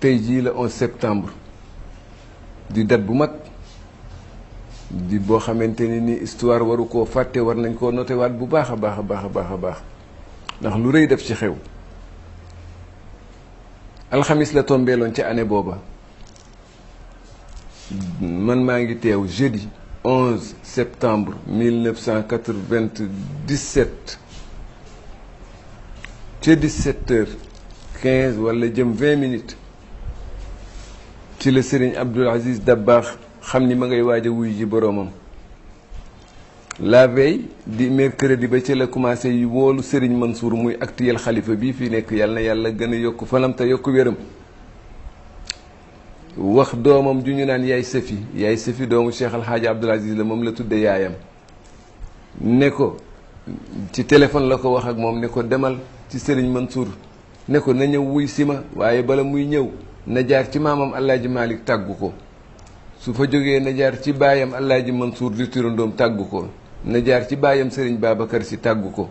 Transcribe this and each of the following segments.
tey jii la 11 septembre di date bu mag di boo xamante ni histoire waru koo fàtte, war nañ koo noté waat bu baax a baax a baax a baax a baax ndax lu rëy def ci xew. alxamis la tombeeloon ca année booba, man maa ngi teew jeudi 11 septembre 1997 ca 17h15 wala jëm 20 minutes ci la Serigne Abdoul Aziz Dabakh xam ni ma ngay waaj a wuy ji boroomam. La veille di mercredi ba ci la commencé yi woolu Serigne Mansour muy actuel xalifa bii fi nekk, yàlla na yàlla gën a yokk fanam te yokk wéram. wax doomam ju ñu naan yaay Safi doomu Cheikh Al Hadj Abdoul Aziz la, moom la tudde yaayam, ne ko ci téléphone la ko wax ak moom ne ko demal ci Serigne Mansour ne ko na ñëw wuy si ma, waaye bala muy ñëw na jaar ci maamam Alaaji Malick tàggu ko, su fa jógee na jaar ci baayam Alaaji Mansour di turandoom tàggu ko, na jaar ci baayam Serigne Babacar si tàggu ko,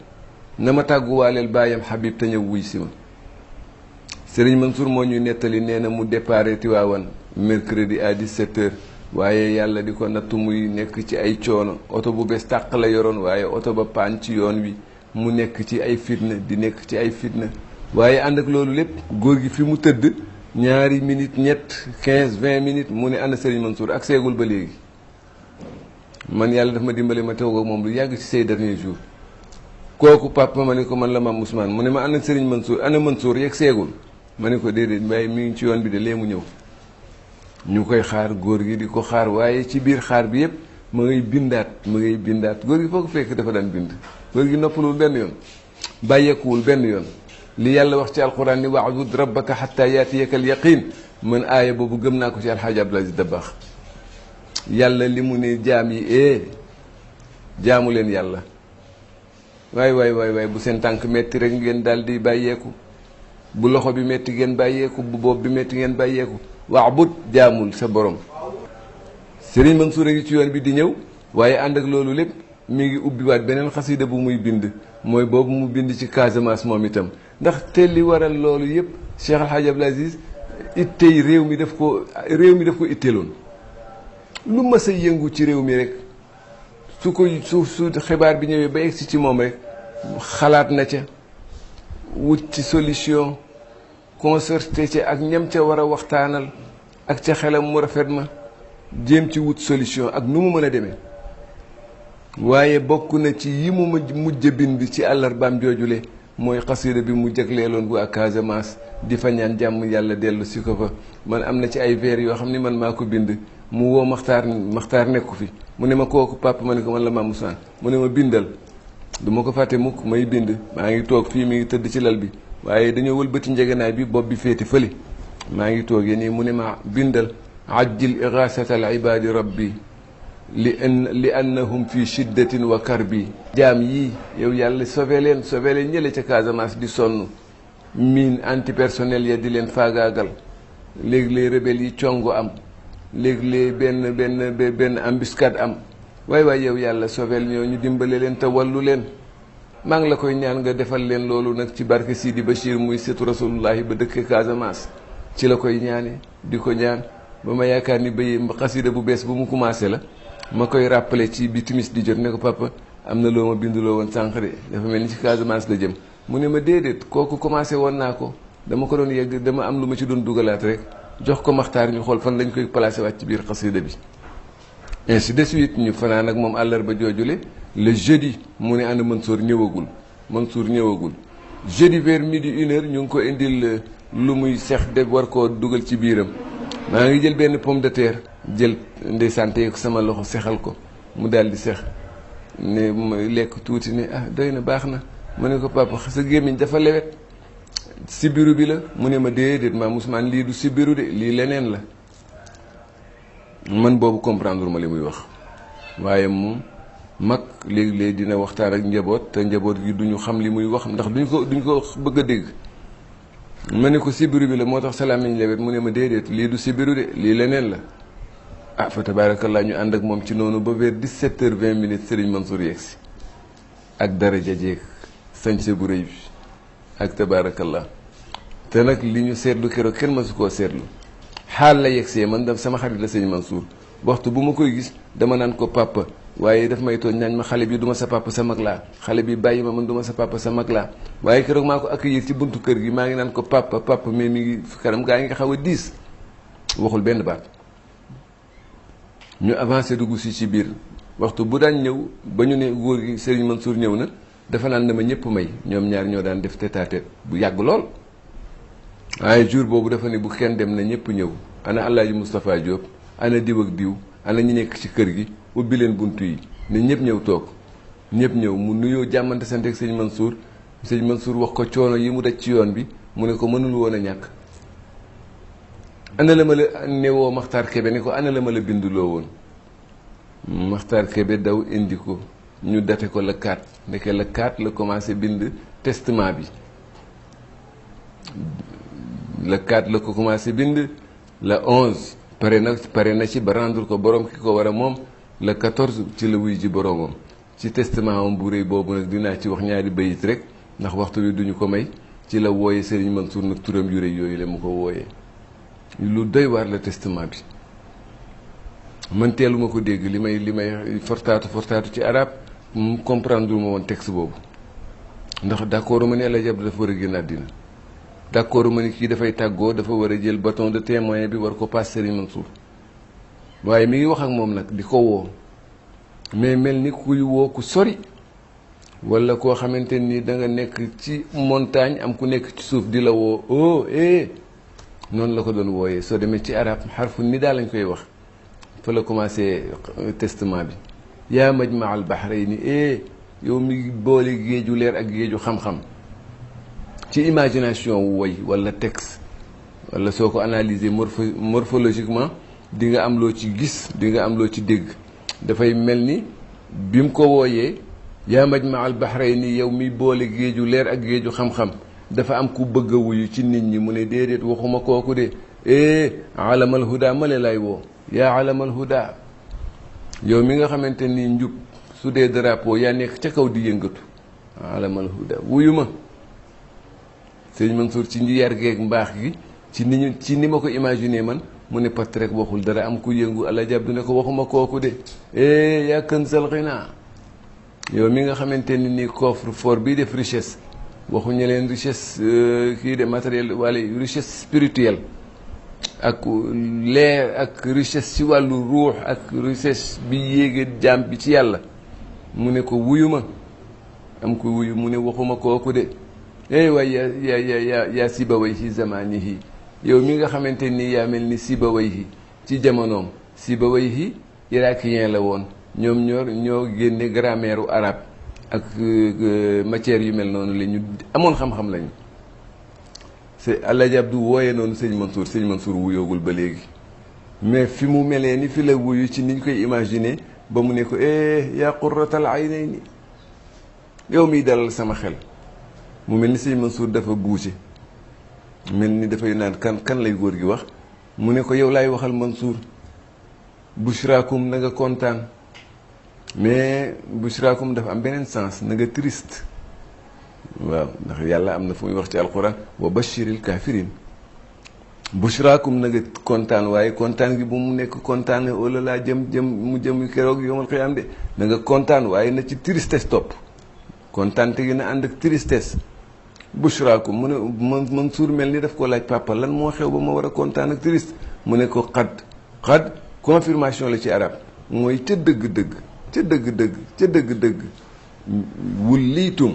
na ma tàgguwaaleel baayam Habib te ñëw wuy si ma. Serigne Mansour moo ñuy nettali, nee na mu déparé Tiwaawan mercredi à 17h, waaye yàlla di ko nattu muy nekk ci ay coono. oto bu bees tàq la yoroon, waaye oto ba paan ci yoon wi, mu nekk ci ay fitna di nekk ci ay fitna, waaye ànd ak loolu lépp góor gi fi mu tëdd ñaari minute ñett 15-20 minutes mu ne ana Serigne Mansour ak seegul ba léegi. man yàlla daf ma dimbale ma toog ak moom lu yàgg ci ces derniers jours. kooku papa ma ne ko man la maam Ousmane, mu ne ma ana Serigne Mansour, ana Mansour yegg seegul. ma ne ko déedéet waaye mi ngi ci yoon bi de lee mu ñëw. ñu koy xaar, góor gi di ko xaar, waaye ci biir xaar bi yëpp ma ngay bindaat góor gi foo ko fekk dafa daan bind. góor gi noppaluwul benn yoon, bàyyeekuwul benn yoon. li yàlla wax ci alquran ni wa'bud rabbaka hatta yaatiyaka al yaqin, man aaya boobu gëm naa ko ci alxaaji Abdoul Aziz Dabakh. yàlla li mu ne jaam yi jaamu leen yàlla, waay bu seen tànk metti rek ngeen daal di bàyyeeku, bu loxo bi metti ngeen bàyyeeku, bu bopp bi metti ngeen bàyyeeku. wa'bud, jaamul sa borom. Serigne Mansour a ngi ci yoon bi di ñëw, waaye ànd ak loolu lépp mi ngi ubbiwaat beneen xasida bu muy bind, mooy boobu mu bind ci Casamance moom itam. ndax te li waral loolu yëpp Cheikh Al Hadj Abdoul Aziz ittey réew mi daf ko itteeloon. lu mës a yëngu ci réew mi rek su xibaar bi ñëwee ba egsi ci moom rek xalaat na ca, wut ci solution, concerté ca ak ñam ca war a waxtaanal ak ca xelam mu rafet ma, jéem ci wut solution ak nu mu mën a demee. waaye bokk na ci yi mu mujj bind ci àllarbaam joojule mooy xasida bi mu jagleeloon bu ak Casamance di fa ñaan jàmm yàlla dellu si ko fa. man am na ci ay vers yoo xam ni man maa ko bind. mu woo maxtaar nekku fi, mu ne ma kooku papa, ma ne ko man la maam Ousmane, mu ne ma bindal. du ma ko fàtte mukk, may bind. maa ngi toog fii mi ngi tëdd ci lal bi, waaye dañoo wëlbati njëganaay bi, bopp bi féeti fële, maa ngi toogee nii, mu ne ma bindal ajjil iraasata al ibaadi rabbi li annahum fi shiddatin wa karbi. jaam yii yow yàlla sauvé leen ñële ca Casamance di sonn, mine antipersonnel ya di leen faagaagal, léegi les rebelles yi congo am, léegi benn embuscade am. waay yow yàlla sauvé ñoo ñu dimbale leen te wallu leen. maa ngi la koy ñaan nga defal leen loolu nag ci barke Sidi Bachir muy setu rasulullahi ba dëkk Casamance. ci la koy ñaane di ko ñaan ba ma yaakaar ni xasida bu bees bu mu commencé la, ma koy rappelé ci bi timis di jot ne ko papa am na loo ma binduloo woon sànq de, dafa mel ni ci Casamance la jëm. mu ne ma déedéet, kooku commencé woon naa ko, dama ko doon yegg, dama am lu ma ci doon dugalaat rek, jox ko maxtaar ñu xool fan lañ koy placé waat ci biir xasida bi. ainsi de suite ñu fanaan ak moom àllarba joojule. le jeudi mu ne ànd Mansour ñëwagul. jeudi vers midi 1h ñu ngi ko indil lu muy sex de war koo dugal ci biiram. maa ngi jël benn pomme de terre, jël ndeysaan tey ko sama loxo sexal ko mu daal di sex ne lekk tuuti ne doy na baax na. ma ne ko papa sa gémmiñ dafa lewet, sibiru bi la. mu ne ma déedéet maam Ousmane, lii du sibiru de, lii leneen la. man boobu comprendre ma li muy wax, waaye moom mag léegi-léegi dina waxtaan ak njaboot, te njaboot gi duñu xam li muy wax ndax duñ ko bëgg a dégg. ma ne ko sibiru bi la moo tax salaamiñ lewet. mu ne ma déedéet, lii du sibiru de, lii leneen la. fa tabaarakallaa ñu ànd ak moom ci noonu ba vers 17h20 Serigne Mansour yegsi ak daraja jeeg sañse bu rëy bi ak tabaarakallaa. te nag li ñu seetlu keroog kenn mësu koo seetlu xaal la yegsee man dam sama xarit la sëñ Mansour waxtu bu ma koy gis dama naan ko papa waaye daf may tooñ naan ma xale bi duma sa papa sa mag laa xale bi bàyyi ma man duma sa papa sa mag laa waaye keroog maa ko accueillir ci buntu kër gi maa ngi naan ko papa papa mais mi ngi kanam gaa ngi xaw a diis waxul benn baat ñu avancé dugg si ci biir waxtu bu daan ñëw ba ñu ne góor gi Serigne Mansour ñëw na dafa naan dama ñëpp may ñoom ñaar ñoo daan def tête à tête bu yàgg lool waaye jour boobu dafa ne bu kenn dem na ñëpp ñëw ana Alaaji Moustapha Diop ana diw ak diw ana ñi nekk ci kër gi ubbi leen buntu yi ne ñëpp ñëw toog ñëpp ñëw mu nuyoo jàmmante sant ak sëñ Mansour wax ko coono yi mu daj ci yoon bi mu ne ko mënul woon a ñàkk ana la ma la newoo Maxtaar Kebe ne ko ana la ma la binduloo woon Maxtaar Kebe daw indi ko ñu date ko le 4 ndeke le 4 la commencé bind testament bi le 4 la ko commencé bind le 11 pare na ci ba rendre ko borom ki ko war a moom le 14 ci la wuy ji boromam ci testament am bu rëy boobu nag dinaa ci wax ñaari bayit rek ndax waxtu bi duñu ko may ci la wooye Serigne Mansour nag turam yu rëy yooyu la mu ko wooyee lu doy waar la testament bi man teeluma ko dégg li may fortaatu ci arab comprendre ma woon texte boobu ndax d'accord ma ne El Hadj Abdou dafa war a génn àddina d'accord ma ni kii dafay tàggoo dafa war a jël bâton de témoin bi war ko paas Serigne Mansour waaye mi ngi wax ak moom nag di ko woo mais mel ni kuy woo ku sori wala koo xamante ni da nga nekk ci montagne am ku nekk ci suuf di la woo oh noonu la ko doon wooyee soo demee ci arab xarfu ni daal lañ koy wax fa la commencé testament bi yaa majma al bahrayni yow mi boole géeju leer ak géeju xam-xam ci imagination wu woy wala texte wala soo ko analyser morphologiquement di nga am loo ci gis di nga am loo ci dégg dafay mel ni bi mu ko wooyee yaa majma al bahrayni yow mi boole géeju leer ak géeju xam-xam dafa am ku bëgg a wuyu ci nit ñi mu ne déedéet waxuma kooku de alamal huda ma le lay woo yaa alamal huda yow mi nga xamante ni njub su dee drapeau yaa nekk ca kaw di yëngatu alamal huda wuyu ma sëñ Mansour ci yar geeg mbaax gi ci ni ma ko imaginer man mu ne pat rek waxul dara am ku yëngu ala jab du ne ko waxuma kooku de yaa kanzal ghina yow mi nga xamante ni nii coffre fort bii def richesse waxuñu leen richesse kii de matériel wala richesse spirituelle ak leer ak richesse ci wàllu ruux ak richesse bi yéege jaam bi ci yàlla mu ne ko wuyu ma am ko wuyu mu ne waxuma kooku de waay yaa Sibawayhi zamanihi yow mi nga xamante ni yaa mel ni Sibawayhi ci jamonoom Sibawayhi irakien la woon ñoom ñoo génne grammaire arabe ak matière yu mel noonu la ñu amoon xam-xam lañu c'est El Hadj Abdou wooyee noonu sëñ Mansour wuyoogul ba léegi mais fi mu melee ni fi la wuyu ci niñ koy imaginer ba mu ne ko yaa qurratal aynayni yow miy dalal sama xel mu mel ni sëñ Mansour dafa bougé mel ni dafay naan kan lay góor gi wax mu ne ko yow laay waxal Mansour bushraakum na nga kontaan mais bushraakum dafa am beneen sens na nga triste waaw ndax yàlla am na fu muy wax ci alquran wa bashiril kafirin bushraakum na nga kontaan waaye kontaan gi bu mu nekk kontaan ne wala laa jëm keroog yowmal qiyaam de na nga kontaan waaye na ci tristesse topp kontaan te gi na ànd ak tristesse bushraakum mu ne Mansour mel ni daf ko laaj papa lan moo xew ba ma war a kontaan ak triste mu ne ko xad confirmation la ci arab mooy ca dëgg-dëgg wulliitum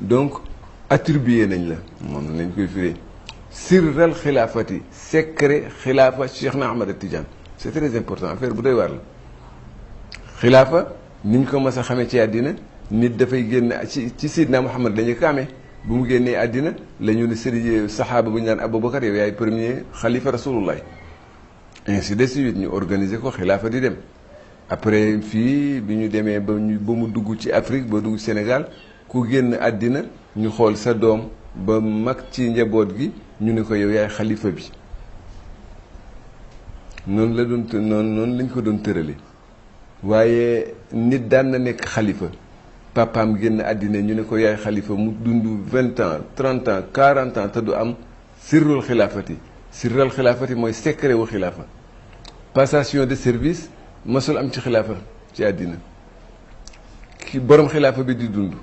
donc attribué nañ la moom lañ koy firee sirral xilaafati secret xilaafa Cheikh na Ahmad Tidiane c'est très important affaire bu doy waar la xilaafa niñ ko mas a xamee ci àddina nit dafay génn ci Sidna Muhammad la ñu ko amee bu mu génnee àddina la ñu ne sëriñ saxaaba bu ñu naan Aboubacar yow yaay premier xalifa rasulullah ainsi de suite ñu organiser ko xilaafa di dem après fii bi ñu demee ba mu dugg ci Afrique ba dugg Sénégal ku génn àddina ñu xool sa doom ba mag ci njaboot gi ñu ne ko yow yaay xalifa bi noonu lañ ko doon tërale waaye nit daan na nekk xalifa papaam génn àddina ñu ne ko yaay xalifa mu dund 20 ans 30 ans 40 ans te du am sirrul xilaafati sirral xilaafati mooy secret wu xilaafa passation de service masul am ci xilaafa ci àddina ki borom xilaafa bi di dund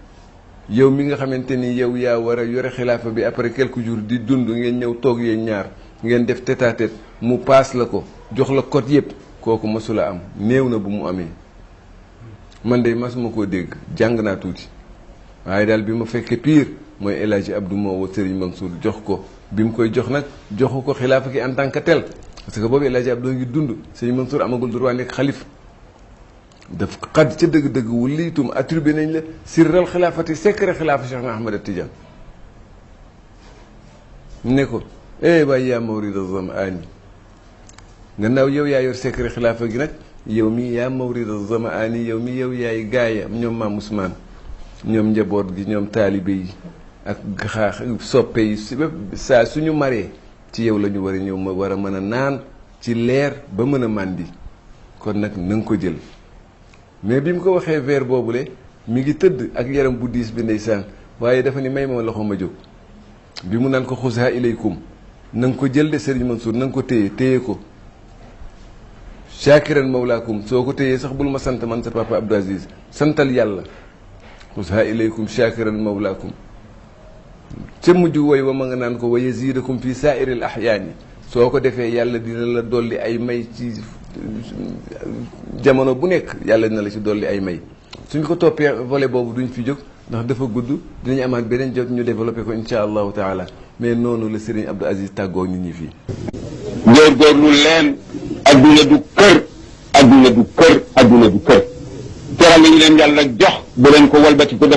yow mi nga xamante ni yow yaa war a yore xilaafa bi après quelques jours di dund ngeen ñëw toog yéen ñaar ngeen def tête à tête mu paas la ko jox la code yëpp kooku masula am néew na bu mu amee man de masuma koo dégg jàng naa tuuti waaye daal bi ma fekkee pire mooy El Hadji Abdou moo woo Serigne Mansour jox ko bi mu koy jox nag joxu ko xilaafa gi en tant que tel parce que boobu El Hadji Abdou ngi dund Serigne Mansour amagul droit nekk xalif daf xad ca dëgg-dëgg wu liitum attribué nañ la sirral xilaafati secret xilaafa Cheikh na Ahmad Tidiane ne ko waaye yaa mawrida zamaani gannaaw yow yaa yor secret xilaafa gi nag yow mi yaa mawrida zamaani yow mi yow yaay gaaya ñoom maam Ousmane ñoom njaboot gi ñoom taalibe yi ak xaax soppe yi saa suñu maree ci yow la ñu war a ñëw ma war a mën a naan ci leer ba mën a màndi kon nag na nga ko jël mais bi mu ko waxee vers boobule mi ngi tëdd ak yaram bu diis bi ndeysaan waaye dafa ni may ma loxo ma jóg bi mu naan ko xusaa ilaykum na nga ko jël de Serigne Mansour na nga ko téye ko shakiran mawlaakum soo ko téyee sax bul ma sant man sa papa Abdou Aziz santal yàlla xusaa ilaykum shakiran mawlaakum ca mujj woy wa ma nga naan ko wa yazidakum fi saairil ahyaani soo ko defee yàlla dina la dolli ay may ci jamono bu nekk yàlla dina la ci dolli ay may suñ ko toppee volet boobu duñ fi jóg ndax dafa gudd dinañ amaat beneen jot ñu développé ko insha allahu taala mais noonu la Serigne Abdou Aziz tàggoo nit ñi fii góorgóorlu leen adduna du kër adduna du kër adduna du kër teral lañu leen yàlla jox bu leen ko walbati ko def